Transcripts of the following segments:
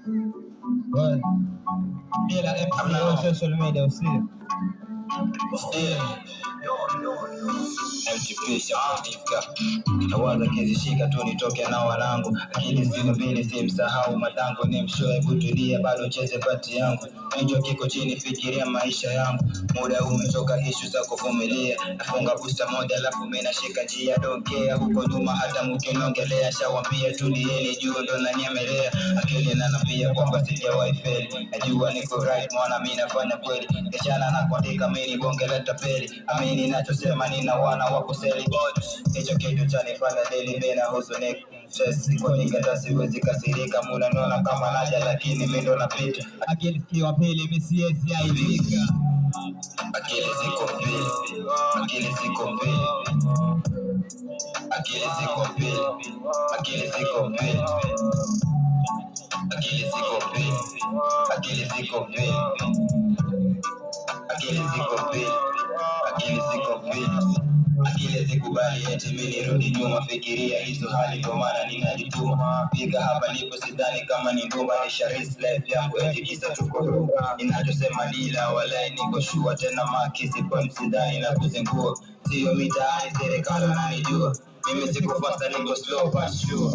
Well, Bila MC social media usio. Still MTP shaandika, nawaza kizishika tu nitoke na wanangu, akili siku mbili si msahau matango, ni mshoe kutulia, bado cheze pati yangu, kichwa kiko chini, fikiria maisha yangu, muda umetoka, ishu za kuvumilia, nafunga busta moja alafu mimi nashika njia, don't care huko nyuma, hata mkinongelea, shawambia tulieni juu ndo nanyemelea, akili nanambia kwamba sijawahi feli, najua niko right, mwana mimi nafanya kweli, kichana na kuandika mimi ni bonge la tapeli, amini nachosema, nina wana wa kuseli hicho kitu chanifanya daily mimi nahuzunika stress iko nyingi, hata siwezi kasirika, munaniona kama naja, lakini mimi ndo napita. Akili sikiwa pili, mimi siwezi aibika. Akili ziko mbili, akili ziko mbili, akili ziko mbili, akili ziko mbili, akili ziko mbili, akili ziko mbili, akili ziko mbili, akili ziko mbili. Akili zikubali eti mimi nirudi nyuma, fikiria hizo hali, ndo maana ninajituma. Fika hapa nipo, sidhani kama ni nduma, nisha risk life yangu eti kisa tuko nyuma. Ninachosema dila, walai niko shua tena, makisi kwa sidhani na kuzingua, sio mitaani, serikali wananijua mimi, siko fasta, niko slow but sure.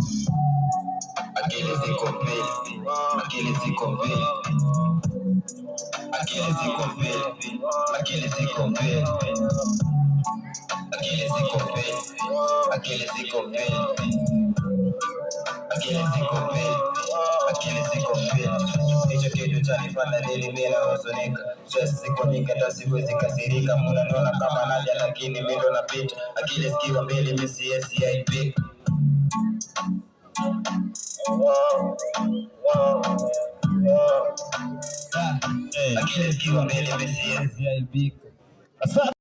Akili ziko mbili, akili ziko mbili, akili ziko mbili, akili ziko mbili, akili ziko mbili, akili ziko mbili, akili ziko mbili, akili ziko mbili. Hicho kitu chanifanya daily mimi nahuzunika, stress ziko nyingi, hata siwezi kasirika, munaniona kama naja, lakini mimi ndo napita. Akili zikiwa mbili, mimi siwezi aibika. Ah, Akili zikiwa mbili, mimi siwezi siwezi aibika. Asante.